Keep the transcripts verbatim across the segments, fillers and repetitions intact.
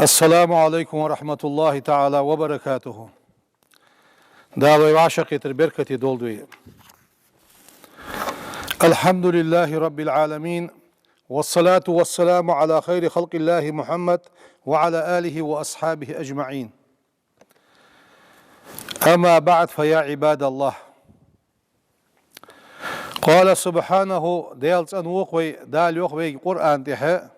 السلام عليكم ورحمة الله تعالى وبركاته. Дала вай вӀашагӀкхетар беркате долда вай. الحمد لله رب العالمين، والصلاة والسلام على خير خلق الله محمد وعلى آله وأصحابه أجمعين. أما بعد، فيا عباد الله. قال سبحانه، Даьла цӀенвоаккх вай, Дала йоах вайга Къуръан тӀа: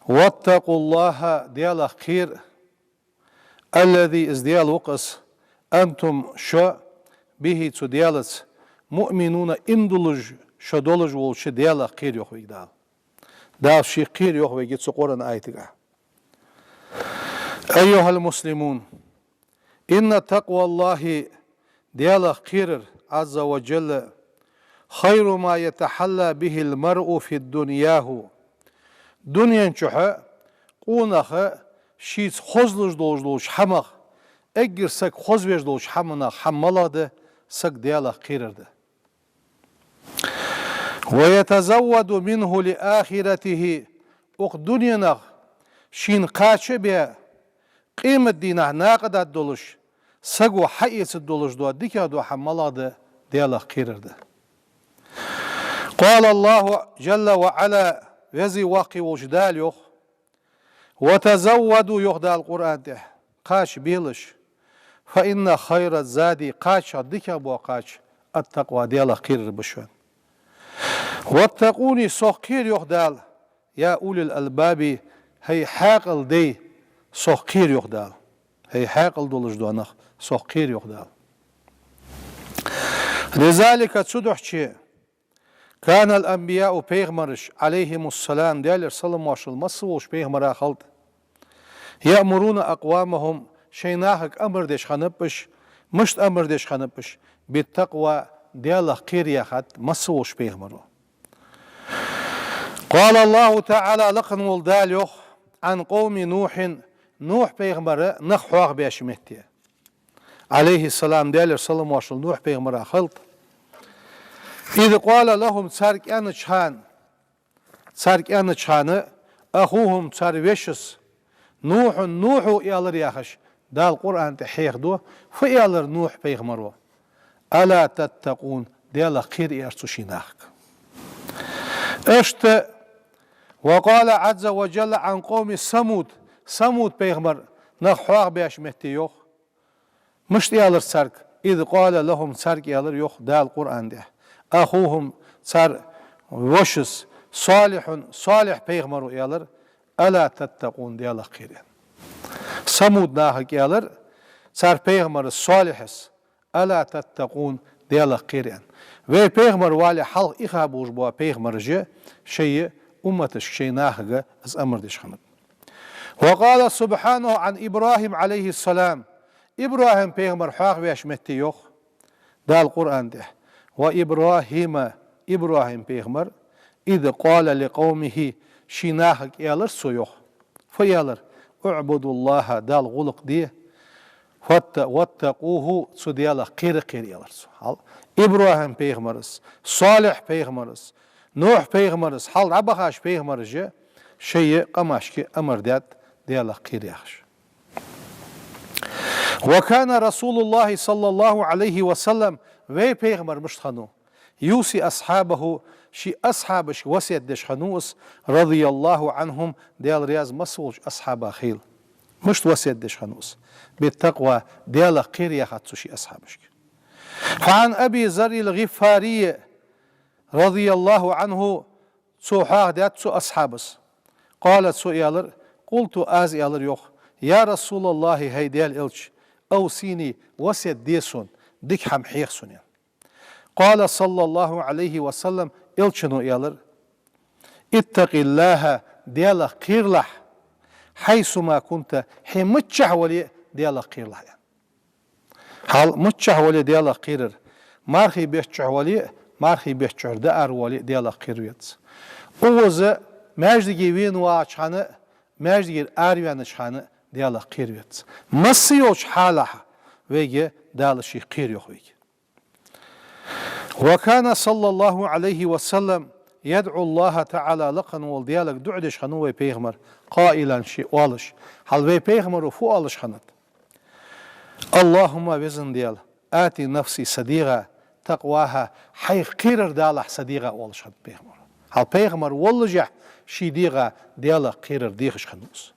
واتقوا الله, Даьлах кхера, الذي, из Даьла ва-кх из, أنتم, шо, به, цу Даьлаца, مؤمنون, иман долаш, шо долаш волча Даьлах кхера, йоах вайга Дала. Дала шийх кхера йоах вайга цу Къуръан аятагахь. أيها المسلمون، إن تقوى الله, Даьлах кхерар, عز وجل, خير ما يتحلى به المرء في دنياه. Дунен чухь къонах шийца хозлуш долаш долча хӀамах, эггара саг хозвеш долча хӀаманах хӀама малагӀа да, саг Даьлах кхерар да. ويتزود منه لآخرته, укх дуненах шийна кхача а бе, къематдийнахь накъадаргдолаш, саго хьаэцаргдолаш дола дикагӀдола хӀама малагӀа да, Даьлах кхерар да. قال الله جل وعلا, Веза-Воккха волча Дала йоах: وتزودوا, йоах Дала Къуръан тӀа, кхача белаш, فإن خير الزاد, кхача дикагӀбола кхача, التقوى, Даьлах кхерар ба шоана. واتقون, сох кхера, йоах Дала, يا أولي الألباب, хӀай хьаькъал дай, сох кхера, йоах Дала. ХӀай хьаькъал долаш дола нах, сох кхера, йоах Дала. لذلك, цудухьа, كان الأنبياء, пайхамараш, عليهم السلام, Даьлера салам-моаршал масса волча пайхамара хилда, يأمرون أقوامهم, шоай нахага амар деш хиннаб уж. Мишта амар деш хиннаб уж? بالتقوى, Даьлах кхера яхад масса волча пайхамаро. قال الله تعالى, лакха вола Дала йоах, عن قوم نوح, Нухь пайхамара нах хьоахабеш метте, عليه السلام, Даьлера салам-моаршал Нухь пайхамара хилда. إذ قال لهم, царга аьннача хана, царга аьннача хана, أخوهم, цар вешас, نوح, Нухьо аьлар яхаш, Дала Къуръан тӀа хьехаду, фу аьлар Нухь пайхамаро: ألا تتقون, Даьлах кхера, аьлар цо ший нахага. Иштта, وقال عز وجل عن قوم ثمود, Самуд пайхамара нах хьоахабеш метте йоах. Мишта аьлар царга? إذ قال لهم, царга аьлар йоах Дала Къуръан тӀа, أخوهم, цар вешас, صالح, Салихь пайхамаро аьлар: ألا تتقون, Даьлах кхера, аьнна. Самуд нахага аьлар цар пайхамарас Салихьас: ألا تتقون, Даьлах кхера, аьнна. Вай пайхамар вале хьалха ихаб болаш бола пайхамараш шоай умматашка, шоай нахага из амар деш хиннаб. وقال سبحانه عن إبراهيم عليه السلام, ИбрахӀим пайхамар хьоахавеш метте йоах Дала Къуръан тӀа: وإبراهيم, ИбрахӀим пайхамар, إذ قال لقومه, ший нахага аьлар цо йоах. Фу аьлар? اعبدوا الله, Далла гӀулакх де, وات-, واتقوه, цу Даьлах кхера а кхера, аьлар цо. Хьал, ИбрахӀим пайхамарас, Салихь пайхамарас, Нухь пайхамарас, хьал дӀабахача пайхамараша шоай къамашка амар даьд Даьлах кхера яхаш. وكان رسول الله صلى الله عليه وسلم, вай пайхамар мишта хиннав, يوصي أصحابه, ший асхьабашка васкет деш хиннав из, رضي الله عنهم, Даьла раьза масса волча асхьабех хийла. Мишта васкет деш хиннав из? بالتقوى, Даьлах кхера яхад цо ший асхьабашка. فعن أبي ذر الغفاري رضي الله عنه, цо хьоахадаьд цу асхьабас. قال, цо аьлар: قلت, аз аьлар йоах: يا رسول الله, хӀай Даьла элча, أوصني, васкет де сона, дика хӀама хьеха сона, аьнна. قال صلى الله عليه وسلم, элчано аьлар: اتق الله, Даьлах кхералахь, حيثما كنت, хьо миччахьа вале а Даьлах кхералахь, аьнна. Хьал миччахьа вале а Даьлах кхерар, мархий бетта чухь вале а, мархий бетта чура дӀааравоал а Даьлах кхера веза. Укхаза маьждиге вена вагӀача хана а, маьждигера араваьннача хана а Даьлах кхера веза. Масса йолча хьалахь вайга Дала шийх кхера йоах вайга. وكان صلى الله عليه وسلم يدعو الله تعالى, лакха вола Даьлага дуӀа деш хиннав вай пайхамар, قائلا, ше оалаш. Хьал вай пайхамаро фу оалаш хиннад? اللهم, веза Даьла, آت نفسي, са дегӀа, تقواها, хьайх кхерар далахь са дегӀа, оалаш хиннад пайхамаро. Хьал пайхамар воллашехь ший дегӀа Даьлах кхерар дехаш хиннав из.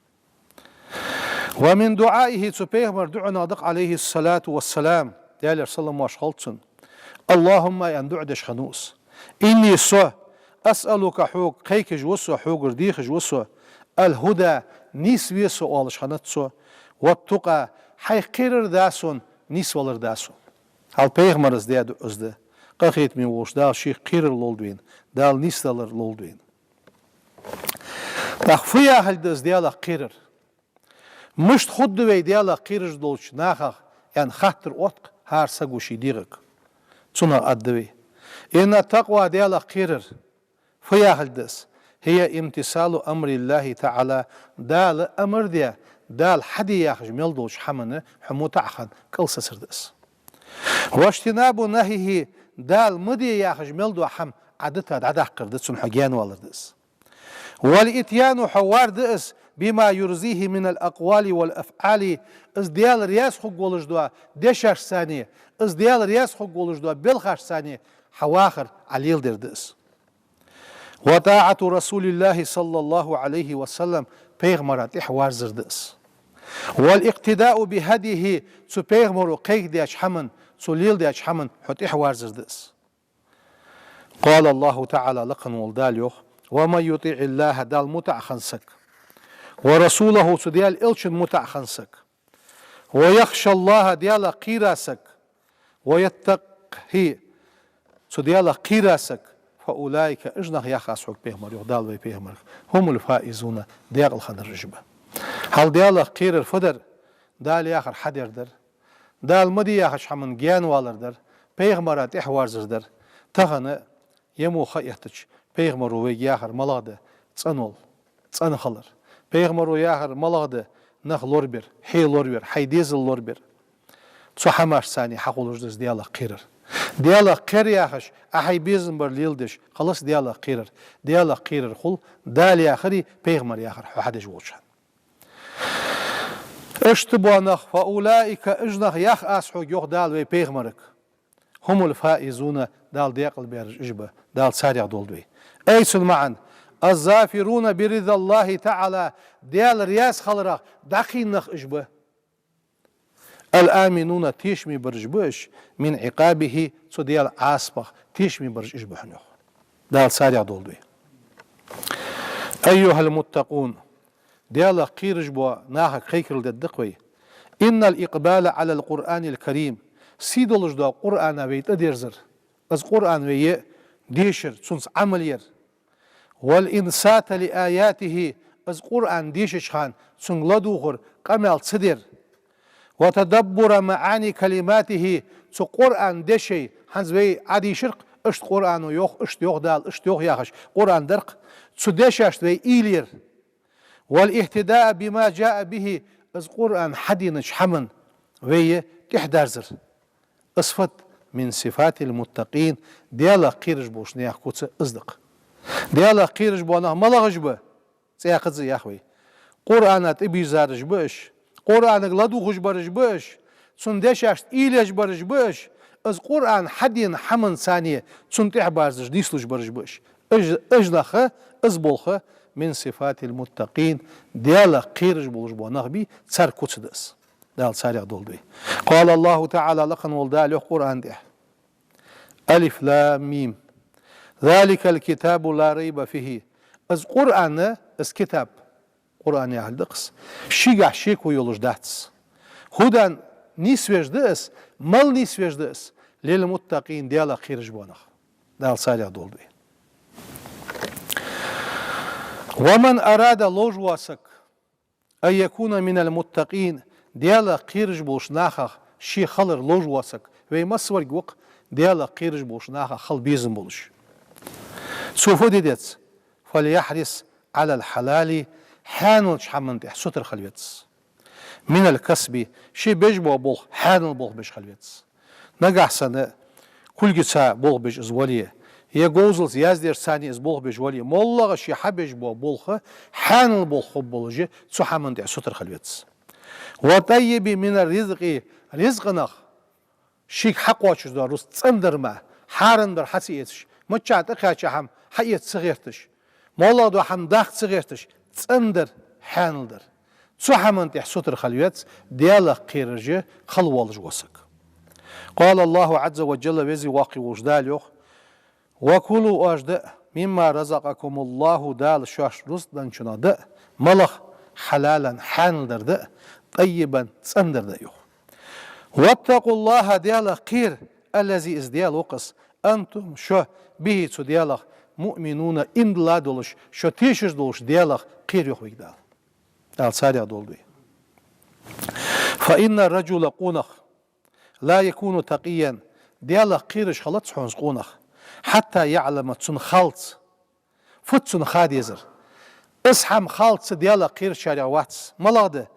ومن دعائه, цу пайхамара дуӀанех да-кх, عليه الصلاة والسلام, Даьлера салам-моаршал хилда цунна, اللهم, аьнна дуӀа деш хиннав из, إني, со, أسألك, хьога кхайкаш ва со, хьогара дехаш ва со, الهدى, нийса ве со, оалаш хиннад цо, والتقى, хьайх кхерар да сона, нийсвалар да сона. Хьал пайхамара даь дуӀа из да. Къахетаме волча Дала шийх кхерар лолда вайна, Дала нийсдалар лолда вайна. ТӀаккха фу яхилга да из Даьлах кхерар? Мишта хургда вай Даьлах кхераш долча нахах, аьнна хаттар отт-кх хӀара саго ший дегӀага. Цунах аргда вай: إن التقوى, Даьлах кхерар, фу яхилга да из? هي امتثال أمر الله تعالى, Дала амар даь, Дала хьаде яхаш мел долча хӀаманна хьо мутӀахьа хинна кӀалсацар да из. واجتناب نهيه, Дала ма де яхаш мел дола хӀама Ӏа дита дӀадаккхар да, цунна хьо гаьнавалар да из. والإتيان, хьо вар да из, بما يرضيه من الأقوال والأفعال, из Даьла раьза хургволаш дола дешашцеи, из Даьла раьза хургволаш дола белхашцеи хьо вахар Ӏа леладер да из. وطاعة رسول الله صلى الله عليه وسلم, пайхамара тӀехьаварзар да из. والاقتداء بهديه, цу пайхамаро кхайкадаьча хӀаманна, цо леладаьча хӀаманна хьо тӀехьаварзар да из. قال الله تعالى, лакха вола Дала йоах: ومن يطع الله, Далла мутӀахьа хинна саг, ورسوله, цу Даьла элчанна мутӀахьа хинна саг, ويخش الله, Даьлах кхера саг, ويتقه, цу Даьлах кхера саг, فأولئك, уж нах, йоах аз хьога, пайхамара йоах Дала вай пайхамарга, هم الفائزون, даькъала хиннараш уж ба. Хьал Даьлах кхерар фу дар? Дала яхар хьадер дар. Дала ма де яхача хӀаманна гаьнавалар дар, пайхамара тӀехьаварзар дар. Тахан а, е мо ха эттача, пайхамаро вайга яхар малагӀа да? ЦӀена вала, цӀена хилар. Пайхамаро яхар малагӀа да? Нах лорабер, хье лорабер, хьай дезал лорабер. Цу хӀамашцеи хьахулаш да из Даьлах кхерар. Даьлах кхер яхаш, Ӏа хьай безам бар леладеш, халас Даьлах кхерар. Даьлах кхерар хул Дала яхари пайхамара яхари хьо хьадеш волча хана. Иштта бола нах, فأولئك, уж нах, йоах аз хьога, йоах Дала вай пайхамарга, هم الفائزون, Дала даькъала бераш уж ба, Дала царех долда вай. Ай, цун маӀан: الظافرون برضا الله تعالى, Даьла раьза хиларах дӀакхийна нах уж ба. الآمنون, тешаме бараш ба уж, من عقابه, цу Даьла Ӏазапах тешаме бараш уж ба хьона, йоах. Дала царех долда вай. أيها المتقون, Даьлах кхераш бола нахага кхайкарал дергда-кх вай. إن الإقبال على القرآن الكريم, сий долаш дола Къуръана вай тӀадерзар, из Къуръан вай е дешар, цунца Ӏамал яр, والإنصات لآياته, из Къуръан дешача хана цунга ладувгӀар, къамаьл ца дер, وتدبر معاني كلماته, цу Къуръан дешай, хӀанз вай Ӏодийшар-кх, иштта Къуръано йоах, иштта йоах Дала, иштта йоах яхаш, Къуръан дар-кх, цу дешашта вай уйла яр, والاهتداء بما جاء به, из Къуръан хьаденача хӀаманна вай тӀехьадерзар. Из фуд? من صفات المتقين, Даьлах кхераш болча наьха куц из да-кх. Даьлах кхераш бола нах малагӀаш ба? ЦӀаькхаза а йоах вай. Къуръана тӀабийрзараш ба уж, Къуръанага ладувгӀаш бараш ба уж, цун дешашта уйла еш бараш ба уж, из Къуръан хьадена хӀаманцеи цунна тӀехьаберзаш, нийслуш бараш ба уж. Уж, уж нах, из болх من صفات المتقين, Даьлах кхераш болаш бола нах бий, цар куц да из. Дала царех долда вай. قال الله تعالى, лакха вола Дала йоах Къуръана тӀа: الم. ذلك الكتاب لا ريب فيه. Из Къуръан, из китаб, Къуръан яхилга да-кх из, шийгахь шеко йолаш дац. هدى, нийсвеш да из, мала нийсвеш да из? للمتقين, Даьлах кхераш бола нах. Дала царех долда вай. ومن أراد, ловш вола саг, أن يكون من المتقين, Даьлах кхераш болча нахах ше хилар ловш вола саг, вай массаварг ва-кх Даьлах кхераш болча нахах хила безам болаш. Цо фу де деза? فليحرص على الحلال, хьаьналча хӀаман тӀа сутара хила веза. من الكسب, ше беш бола болх хьаьнала болх беш хила веза. Нагахьа санна кулгаца болх беш из вале, е говзалца яздаьраш царна из болх беш вале, моллагӀа ше хьабеш бола болх хьаьнала болх хургболаш, цу хӀаман тӀехь сутара хила веза. «وطيب من الرزق», ризкъах, шийга хьакхоачаш дола рузкъа цӀена дар мара, хьарам дар хьа ца эцаш, миччахьа тӀакхаьча хӀама хьаэца ца гӀерташ, моллагӀа дола хӀама даккха ца гӀерташ, цӀена дар, хьаьнала дар. Цу хӀаман тӀехь сутара хила веза, Даьлах кхераш хила волаш вола саг. قال الله عز وجل, Веза-Воккха волча Дала йоах: «وكلوا», оаш даа, «مما رزقكم الله», Дала шоашта рузкъа денначунах даа, малагӀа, «حلالا», хьаьнала дар даа, «طيبا», цӀена дар даа, йоах. «واتقوا الله», Даьлах кхера, «الذي», из Даьла ва-кх из, «أنتم», шо, «به», цу Даьлах, «مؤمنون», ийман долаш, шо тешаш долаш Даьлах кхера, йоах вайга Дала. Дала царех долда вай. «فإن الرجل», къонах, «لا يكون تقيا», Даьлах кхераш хилац хьона из къонах, «حتى يعلم», цунна халлалца. Фуд цунна ха дезар? Из хӀама халлалца Даьлах кхерачарех вац. МалагӀа да?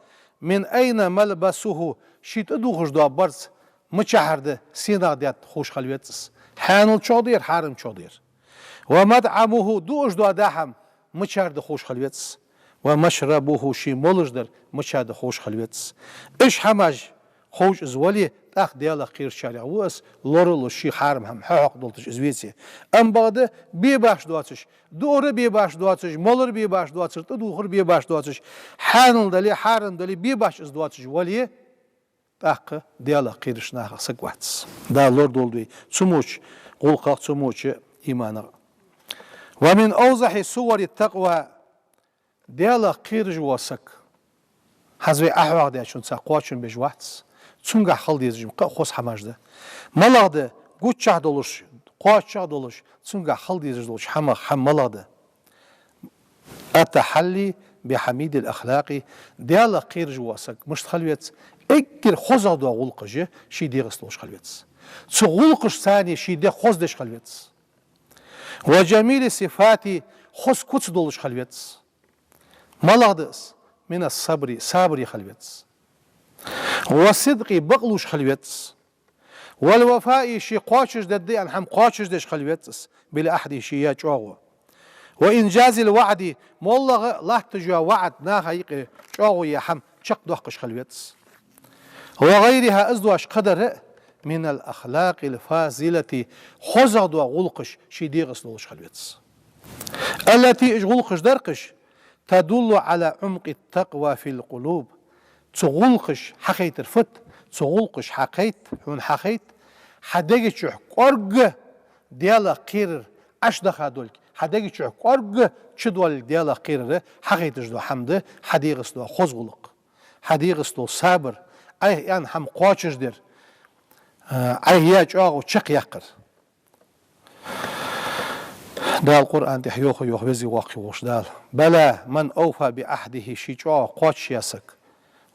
«من أين ملبسه», ший тӀадувхаш дола барзкъа мичахьара да, сенах даьтта ховш хила веза из. Хьаьналчох дера, хьарамчох дера. «ومطعمه», дуаш дола хӀама мичара да ховш хила веза из. «ومشربه», ший молаш дар мича да ховш хила веза из. Уж хӀамаш ховш из вале, тӀаккха Даьлах кхерачарех ва из, лоралуш ший хьарам хӀама хьахьокхадолийташ из веце. Амма бакъда бе башха доацаш, дуур бе башха доацаш, молар бе башха доацаш, тӀадувхар бе башха доацаш, хьаьнал дале, хьарам дале, бе башха из доацаш вале, тӀаккха Даьлах кхераш нахах саг вац. Дала лорадолда вай цу моча гӀулакхах, цу моча иманах. «ومن أوضح صور التقوى», Даьлах кхераш вола саг, хӀанз вай Ӏохьоахадаьчунца кхоачам беш вац, цунгахь хила дезаш ма кхы а хоза хӀамаш да. МалагӀа да? Гуччахь долаш, кхоачаш долаш, цунгахь хила дезаш долча хӀамах хӀама малагӀа да? «التحلي بحميد الأخلاق», Даьлах кхераш вола саг мишта хила веза? Эггара хозагӀа дола гӀулакхаш ший дегӀаца долаш хила веза. Цу гӀулакхашца ший дегӀ хоза деш хила веза. «وجميل الصفات», хоза куц долаш хила веза. МалагӀа да из? «من الصبر», сабаре хила веза. «والصدق», бакълувш хила веза. «والوفاء», ше кхоачаш дергда аьнна хӀама кхоачаш деш хила веза из, «بالعهد», ше яь чӀоагӀо. «وإنجاز الوعد», моллагӀа латташ йола ваӀад, наха юкъе чӀоагӀо яь хӀама чакхдоаккхаш хила веза из. «وغيرها», из дош кхыдар а, «من الأخلاق الفاضلة», хозагӀа дола гӀулакхаш ший дегӀаца долаш хила веза из. «التي», уж гӀулакхаш дар-кх уж, «تدل على عمق التقوى في القلوب». Цу гӀулакхаша хьахайтар фуд? Цу гӀулакхаша хьахайт, хьона хьахайт, хьа дега чу кӀоарга Даьлах кхерар Ӏаш даха долга, хьа дега чу кӀоарга чудоаллалга Даьлах кхерар хьахайташ дола хӀама да хьа дегӀаца дола хоза гӀулакх, хьа дегӀаца дола сабар, Ӏайха аьнна хӀама кхоачаш дар, а, Ӏайха яь чӀоагӀо чакхъяккхар. Дала Къуръан тӀа йоах, йоах Веза-Воккха волча Дала: «بلى من أوفى بعهده», ший чӀоагӀо кхоачаш яь саг,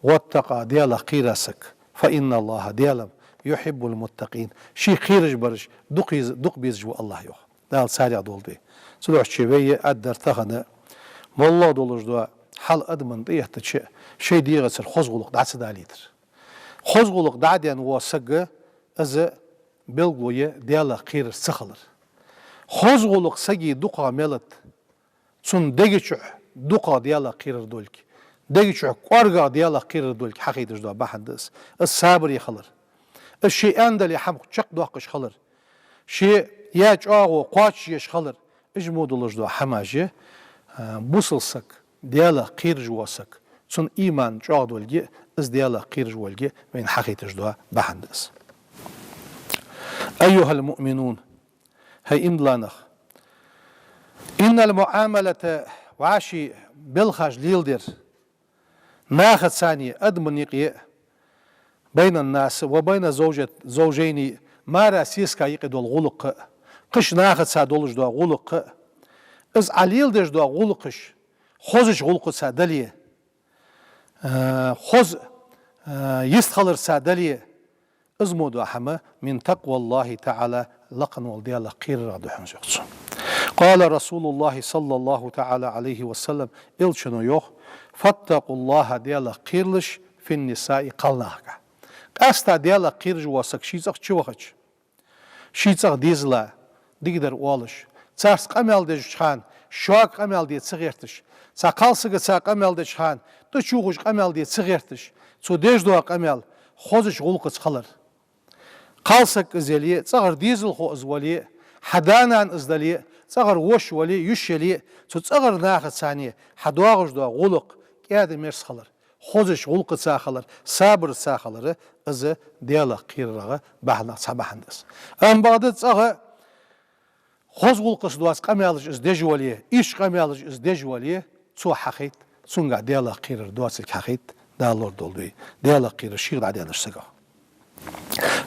«واتقى», Даьлах кхийра саг, «فإن الله», Даьла, «يحب المتقين», ший кхераш бараш дукха еза-, дукха безаш ва АллахӀ, йоах. Дала царех долда вай. Цудухьа вай а аргдар тахан, моллагӀа долаш дола хьал адамна тӀаэттача, шоай дегӀацара хоза гӀулакх дӀа ца далийтар. Хоза гӀулакх дӀа а даьнна вола саг, из белгало я Даьлах кхераш ца хилар. Хоза гӀулакх сага дукхагӀа мел да, цун дега чу дукхагӀа Даьлах кхерар долга, дега чу кӀоаргагӀа Даьлах кхерар долга хьахайташ дола бахьан да из. Из сабаре хилар. Из ше аьнна дале хӀама чакхдоаккхаш хилар. Ше яь чӀоагӀо кхоачашъеш хилар. Уж мо долаш дола хӀамаш, а, бусалба саг, Даьлах кхераш вола саг, цун иман чӀоагӀа долга, из Даьлах кхераш волга вайна хьахайташ дола бахьан да из. أيها المؤمنون, хӀай иман дилла нах! إن المعاملة, вӀаши белхаш леладер, нахаца а, адамий юкъе а, بين الناس وبين الزوج-, الزوجين, мара сесага юкъе дола гӀулакх а, кхыча нахаца долаш дола гӀулакх а, из Ӏа леладеш дола гӀулакхаш хозача гӀулакхаца дале, а, хоза, а, йистхиларца дале, из мо дола хӀама من تقوى الله تعالى, лакха вола Даьлах кхерарах да хьона, йоах цо. قال رسول الله صلى الله تعالى عليه وسلم, Элчано йоах: «فاتقوا الله», Даьлах кхералаш, «في النساء», кхалнахага. Къаьстта Даьлах кхераш вола саг ший цӀагӀа чувахача, ший цӀагӀа дезала, дикадар оалаш, царца къамаьл деча хана шуга къамаьл де ца гӀерташ, цхьа кхалсагаца къамаьл деча хана тӀачувхаш къамаьл де ца гӀерташ, цо деш дола къамаьл хозача гӀулакхаца хилар. Кхалсаг из яле, цӀагӀара дезалхо из вале, хьа да-нана из дале, цӀагӀара воша вале, йиша яле, цу цӀагӀара нахаца хьа доагӀаш дола гӀулакх кӀаьда-мерза хилар, хозача гӀулакхаца хилар, сабарца хилар, из Даьлах кхерарах бахьанех цхьа бахьан да из. Амма бакъда цӀагӀа хоза гӀулакхаца доаца къамаьлаш из деш вале, ийрча къамаьлаш из деш вале, цо хьахайт, цунгахь Даьлах кхерар доацилга хьахайт, Дала лорадолда вай Даьлах кхерар шийх дӀаденнача сагах.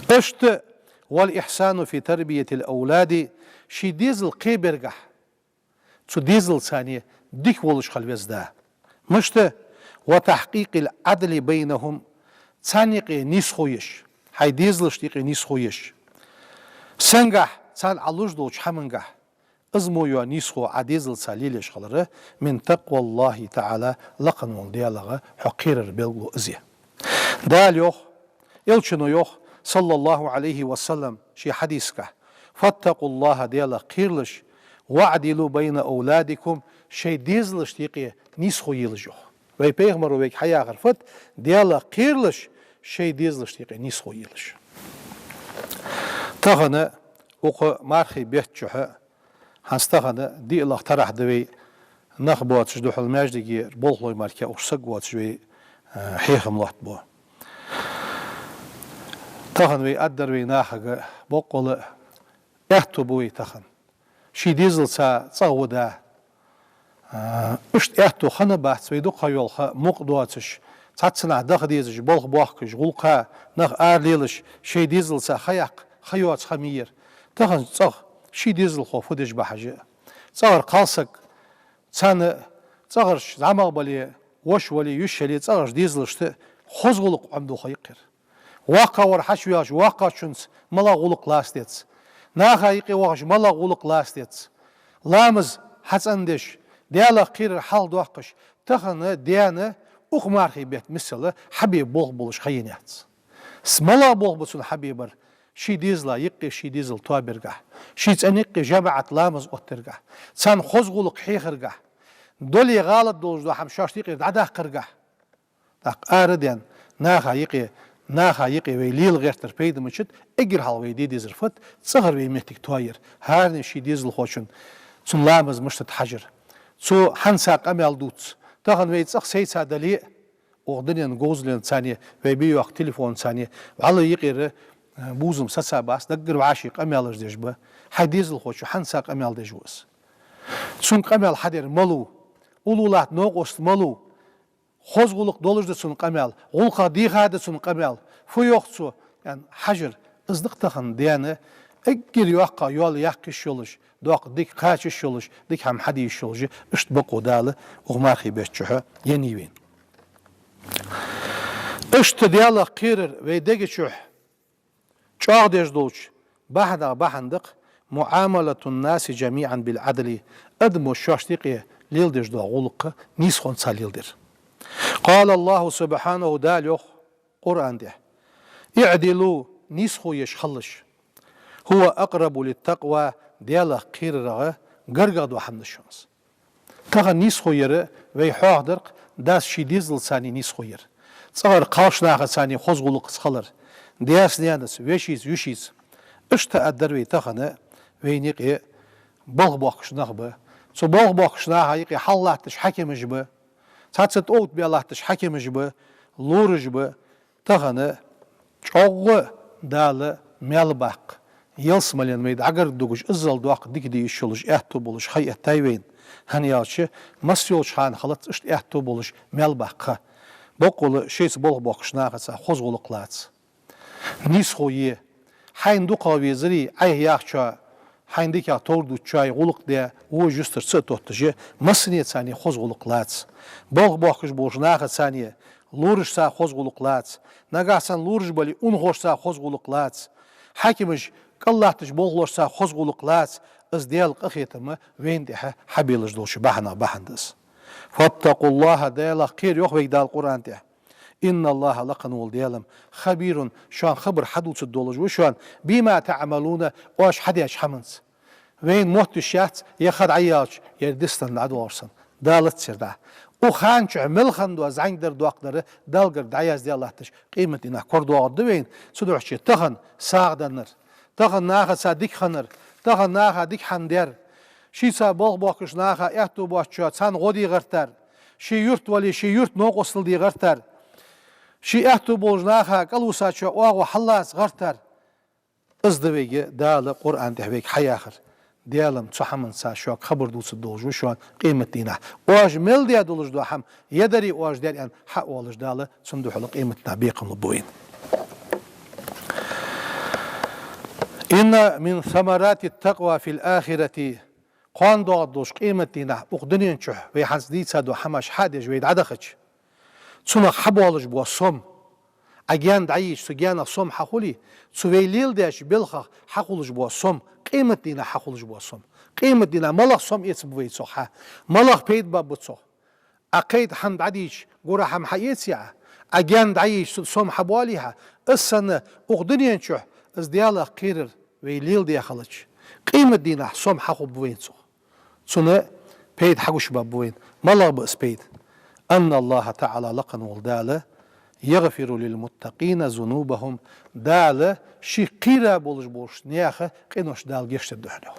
Иштта, والإحسان في تربية الأولاد, ший дезал кхебергахь, цу дезалца дика волаш хила веза да. Мишта? وتحقيق العدل بينهم, царна юкъе нийсхо еш, хьай дезалашта юкъе нийсхо еш. Сенгахь царна Ӏа луш долча хӀамангахь, из мо йола нийсхо Ӏа дезалца лелаеш хилар, من تقوى الله تعالى, лакха волча Даьлах хьо кхерар белгало из я. Дала йоах, Элчано йоах, صلى الله عليه وسلم, ший хьадисагахь: فاتقوا الله, Даьлах кхералаш, واعدلوا بين أولادكم, шоай дезалашта юкъе нийсхо елаш, йоах. Вай пайхамаро вайга хьаяхар фуд: Даьлах кхералаш, шоай дезалашта юкъе нийсхо елаш. Тахан укх мархий бетта чухь, хӀанз тахан диълагӀа тарахь да вай, нах боацаш духьал маьждиге болхлой мара кхы укх чу саг воацаш вай, э, хьехам лоаттабу. Тахан вай аргдар вай нахага, боккъала аьттув ба вай тахан. Ший дезалца цӀагӀа ва да. А, иштта аьттув хиннабац вай дукха йолха мукъа доацаш, цхьаццанахьа даха дезаш, балха боахкаш, гӀулакха нах ара лелаш, шоай дезалца ха яккха, ха йоаца ха ма яр. Тахан цӀагӀа ший дезалхо фу деш ба хьажа. ЦӀагӀара кхалсаг, царна цӀагӀараш зӀамагӀа бале, воша вале, йиша яле, цӀагӀарча дезалашта хоза гӀулакх Ӏомаду ха юкъера. ВоккхагӀвар хьачувоагӀаш, воккхагӀчунца малагӀа гӀулакх лаца деза. Наха юкъе вахаш малагӀа гӀулакх лаца деза. Ламаз хьацӀендеш, Даьлах кхерар хьалхадоаккхаш, тахан даьна укх мархий бетта миссел хьабе болх болаш ха енаяц. С-, малагӀа болх ба цун хьабе бар? Ший дезала юкъе ший дезал тоабергахь, ший цӀен юкъе жамаӀат ламаз оттаргахь, царна хоза гӀулакх хьехаргахь, доале гӀалат долаш дола хӀама шоашта юкъера дӀадаккхаргахь. ТӀаккха ара а даьнна, наха юкъе, наха юкъе вай лела гӀертар пайда мичад, эггара хьалха вай де дезар фуд, цӀагӀара вай моттиг тоаяр, хӀаране ший дезалхочун, цун ламаз мишта да хьажар, цо хьанца къамаьл дувц. Тахан вай цӀагӀа сайца дале а, укх дунен говзалца цхьана, вай бе йоаккхача телефонца цхьана, вӀалла юкъера, э, бувзам сацабац, даггара вӀаший къамаьлаш деш ба. Хьай дезалхочун хьанца къамаьл деш ва из? Цунга къамаьл хьадер малув? Уллув латта новкъост малув? Хоза гӀулакх долаш да цун къамаьл, гӀулакхах дийха да цун къамаьл, фу йоах цо, аьнна хьажар, из да-кх тахан даьна эггара йоккхагӀа йоал яккха йиш йолаш, доккха дика кхача йиш йолаш, дика хӀама хьаде йиш йолаш, иштта бокъо Дала укх мархий бетта чухь еннай вайна. Иштта Даьлах кхерар вай дега чухь чӀоагӀдеш долча бахьанех бахьан да-кх معاملة الناس جميعا بالعدل, адамо шоашта юкъе леладеш дола гӀулакх нийсхонца леладер. قال الله سبحانه, Дала йоах Къуръан тӀа: اعدلوا, нийсхо еш хилалаш, هو أقرب للتقوى, Даьлах кхерарах гаргагӀа дола хӀама да шоана из. Тахан нийсхо яр вай хьоахадар-кх дас ший дезалца нийсхо яр, цӀагӀара кхалнахаца хоза гӀулакхаца хилар, даьца-наьнаца, вешийца, йишийца. Иштта аргдар вай тахан, вайна юкъе балха боахкаш нах ба. Цу балха боахкача наха юкъе хьалха латташ хьакимаш ба. Цхьацца тӀаоттабе латташ хьакимаш ба, лораш ба. Тахан чӀоагӀа Дала маьл баккха, ялсмален вай дӀагарга дугаш, иззал доккха дика де йиш йолаш аьттув болаш ха эттай вайна. ХӀана аьлча, масса йолча хана хилац иштта аьттув болаш маьл баккха ха. Боккъала шоайца балха боахкача нахаца хоза гӀулакх лаца. Нийсхо е. Хьайна дукхагӀа везаре, Ӏайха яхачоа, хьайна дикагӀа товр дувцачоа гӀулакх де, вож юстара ца а тотташ, массанеца хоза гӀулакх лаца. Балха боахкаш болча нахаца, лорашца хоза гӀулакх лаца. Нагахьа санна лораш бале, унахошца хоза гӀулакх лаца. Хьакимаш, кӀал латташ болхлошца хоза гӀулакх лаца. Из Даьла къахетам вайна тӀа хьабелаш долча бахьанех бахьан да из. فاتقوا الله, Даьлах кхера, йоах вайга Дала Къуръан тӀа. إن الله, лакха вола Даьла, خبير, шоана хабар хьадувцаргдолаш ва шоана, بما تعملون, оаш хьадеча хӀаманца. Вайна мотт йиш яц, е ха дӀаяьлча, ер дистан дӀадоагӀаш санна. Далаца ер дӀа. Укх хана чухь мел хинна дола зӀамига дар, доккха дар Даллагара дӀаяздаь латташ, къематдийнахьа корадоагӀаргда вайна, цудухьа тахан сагӀа деннар, тахан наха цхьа дика хиннар, тахан наха дика хӀама дар, шийца болх боаккхаш наха аьттув боацачоа царна гӀо де гӀертар, ший юрт вале, ший юрта новкъостал де гӀертар, ший аьттув болча наха кӀалвусачоа оагӀув хьаллаца гӀертар. Из да вайга Дала Къуръан тӀа вайга хьаяхар. Даьла-м цу хӀаманца шуга хабар дувцаргдолаш ва шоана къематдийнахьа. Оаш мел даь долаш дола хӀама, е дарий оаш даьр аьнна, хьаоалаш Дала цунна духьала къематдийнахьа бекхам лургба вайна. إن من ثمرات التقوى في الآخرة. Кхоана доагӀаргдолаш къематдийнахьа, укх дунен чухь вай хӀанз дийца дола хӀамаш хьадеш вай дӀадахача, цунах хьабоалаш бола сом, Ӏа гаьна дӀайийча, цу гаьнах сом хьахуле, цу вай леладеча белхах хьахулаш бола сом, къематдийнахьа хьахулаш бола сом. Къематдийнахьа малагӀа сом эцаргба вай цох хьа, малагӀа пайда баргба цох. Ӏа кхайда хӀама дӀадийча, гура хӀама хьаэций Ӏа, Ӏа гаьна дӀайийча, цу сом хьабоалий хьа, из санна, укх дунен чухь из Даьлах кхерар вай леладаь хилча, къематдийнахьа сом хьахуларгба вайна цох. Цунна пайда хьагуш баргба вайна. МалагӀа ба из пайда? أن الله تعالى, лакха вола Дала, يغفر للمتقين ذنوبهم, Дала шийх кхера болаш болча наьха къинош Дала гешт дергда хьона.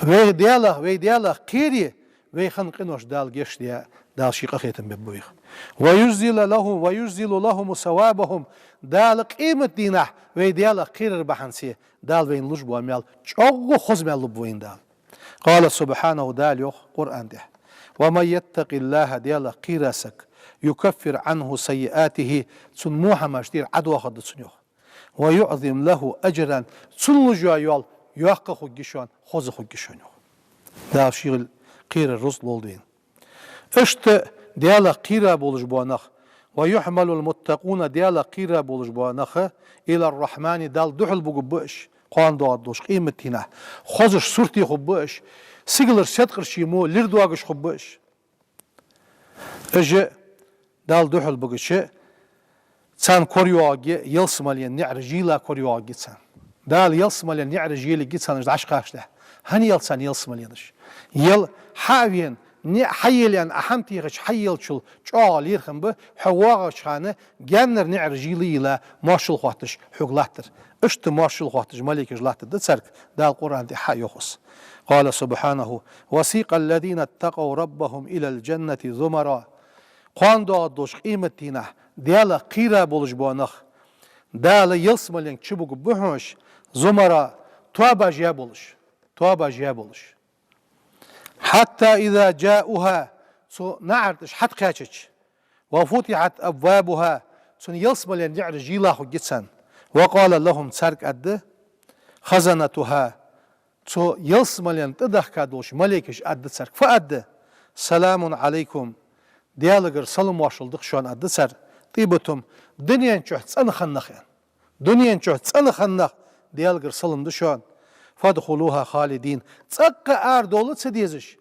Вай Даьлах, вай Даьлах кхере, вай хинна къинош Дала гешт даь, Дала ший къахетам бергба вайх. ويجزل لهم، ويجزل لهم ثوابهم, Дала къематдийнахьа вай Даьлах кхерар бахьанца Дала вайна луш бола маьл чӀоагӀа хоза маьл лургба вайна Дала. قال سبحانه, Дала йоах Къуръан тӀа: ومن يتق الله, Даьлах кхийра саг, يكفر عنه سيئاته, цун во хӀамаш тӀера Ӏодоахаргда цунна, йоах. ويعظم له أجرا, цунна луш йола йоал йоккха хургья шоана, хоза хургья шоана, йоах. Дала шийх кхерар рузкъа лолда вайна. Иштта Даьлах кхийра болаш бола нах, ويحمل المتقون, Даьлах кхийра болаш бола нах, إلى الرحمن, Далла духьал бугаргба уж, кхоана доагӀаргдолаш къематдийнахьа, хозаш сурте хургба уж, сигалара седкъарча мо лир доагаш хургба уж. Уж Далла духьал бугача, царна корайоагӀаргья ялсмален наӀараш йийла корайоагӀаргья царна. Дала ялсмален наӀараш йийларгья царна уж дӀакхачалехь. ХӀана йийлла царна ялсмаленаш? Йийлла хьа а вена, наӀар хьайийлла аьнна Ӏа хӀама техача хьайийллачул чӀоагӀа лерхӀам ба, хьо воагӀача хана гаьннара наӀараш йийла-йийла моаршал хоатташ хьога латтар. Иштта моаршал хоатташ малейкаш латтаргда царга, Дала Къуръан тӀа хьа а йоах из. قال سبحانه: وسيق الذين اتقوا ربهم إلى الجنة زمرا. Кхоана доагӀаргдолаш къематдийнахьа Даьлах кхийра болаш бола нах Дала ялсмаленга чубугаргба хьона уж, زمرا, тоабаш яь болаш, тоабаш яь болаш. حتى إذا جاءوها, цу наӀара тӀа уж хьатӀакхаьчача, وفتحت أبوابها, цунна ялсмален наӀараш йийла хургья царна, وقال لهم, царга аргда, خزنتها, цу ялсмален тӀадахка долча малейкаша аргда царга. Фу аргда? سلام عليكم, Даьлагара салам-моаршал да шоана, аргда цар, طبتم, дунен чухь цӀена хинна нах, аьнна. Дунен чухь цӀена хинна нах, Даьлагара салам да шоана. فادخلوها خالدين, цӀаккха арадовла ца дезаш,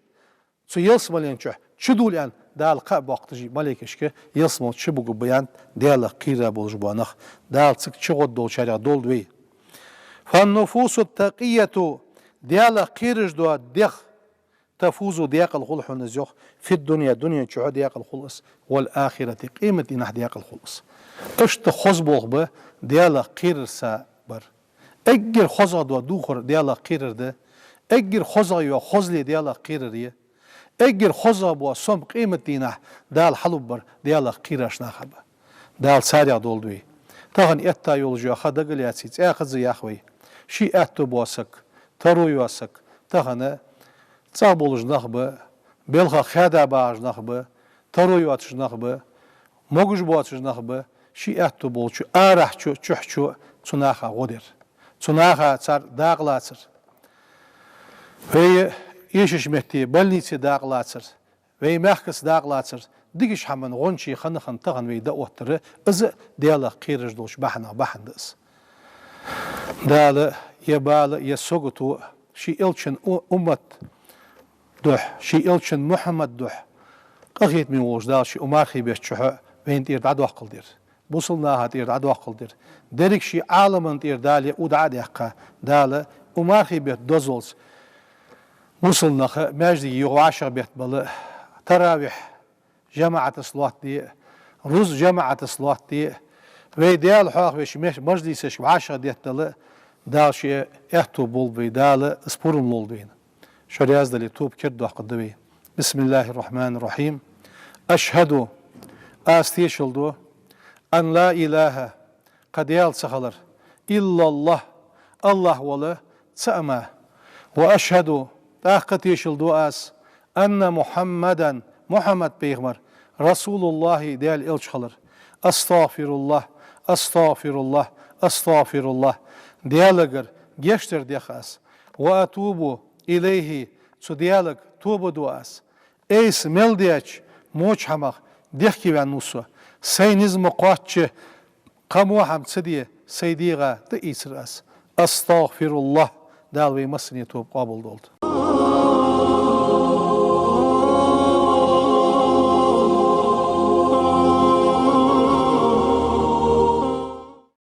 цу ялсмален чухь чудувла, аьнна, Дала кхаъ боаккхаш малейкашка ялсмала чубугаргба, аьннад Даьлах кхийра болаш бола нах. Дала цига чугӀоргдолчарех долда вай. فالنفوس التقية, Даьлах кхераш дола дегӀ, تفوز, декъала хул хьона из, йоах, في الدنيا, дунен чухь декъала хул из, والآخرة, къематдийнахьа декъала хул из. Иштта хоза болх ба Даьлах кхерарца бар. Эггара хозагӀа дола духар Даьлах кхерар да, эггара хозагӀа йола хозал Даьлах кхерар я, эггара хозагӀа бола сом къематдийнахьа Дала хьалургбар Даьлах кхийрача наха ба. Дала царех долда вай. Тахан этта йолаш йола ха дагалаьций, цӀаькха а ца ях вай. Ший аьттув бола саг, таро йола саг, тахан цӀагӀа болаш нах ба, белхах хаьда багӀаш нах ба, таро йоацаш нах ба, могаш боацаш нах ба, ший аьттув болча арахьа чу, чухьа чу цу наха гӀо дар, цу наха цар дакъа лацар. Вай эшача метте, больнице дакъа лацар, вай мехкаца дакъа лацар, дикача хӀаман гӀончий хана-хана тахан вай дӀаоттар, из а Даьлах кхераш долча бахьанех бахьан да из. Дала ер бала, ер сагото ший элчан у-, уммат духьа, ший элчан Мухьаммад духьа, къахетаме волаш Дала ший укх мархий бетта чухь вайна тӀера дӀадоаккхалдир. Бусалба наха тӀера дӀадоаккхалдир. Деррига ший Ӏаламан тӀера Дала ер у дӀа а даьккха, Дала Укх мархий бетта дозалца мусульман наха маьждиге юха вӀашагӀбетта бала, таравихь жамаӀатаца лоаттаде, рузба жамаӀатаца лоаттаде, вай Даьла хьоахавеш меш-, мажлисашка вӀашагӀдеттадала, Дала ший аьттув болба вай, Дала из пурам лулба вайна. Шо раьза дале, тоба кердадоаккхаргда вай. بسم الله الرحمن الرحيم. أشهد, аз тешал ду, أن لا إله, кхы Даьла ца хилар, إلا الله, АллахӀ вола цаӀ мара. وأشهد, тӀаккха тешал ду аз, أن محمدا, Мухьаммад пайхамар, رسول الله, Даьла элча хилар. أستغفر الله، أستغفر الله، أستغفر الله. Даьлагара гешт дар дех аз. وأتوب إليه, цу Даьлага тоба ду аз. Айса мел деча воча хӀамах дехкеваьнна ва со. Сай низ ма кхоачча, кхы во хӀама ца де, сай дегӀа тӀаийцар аз. أستغفر الله, Дала вай массане тоба къоабалдолда.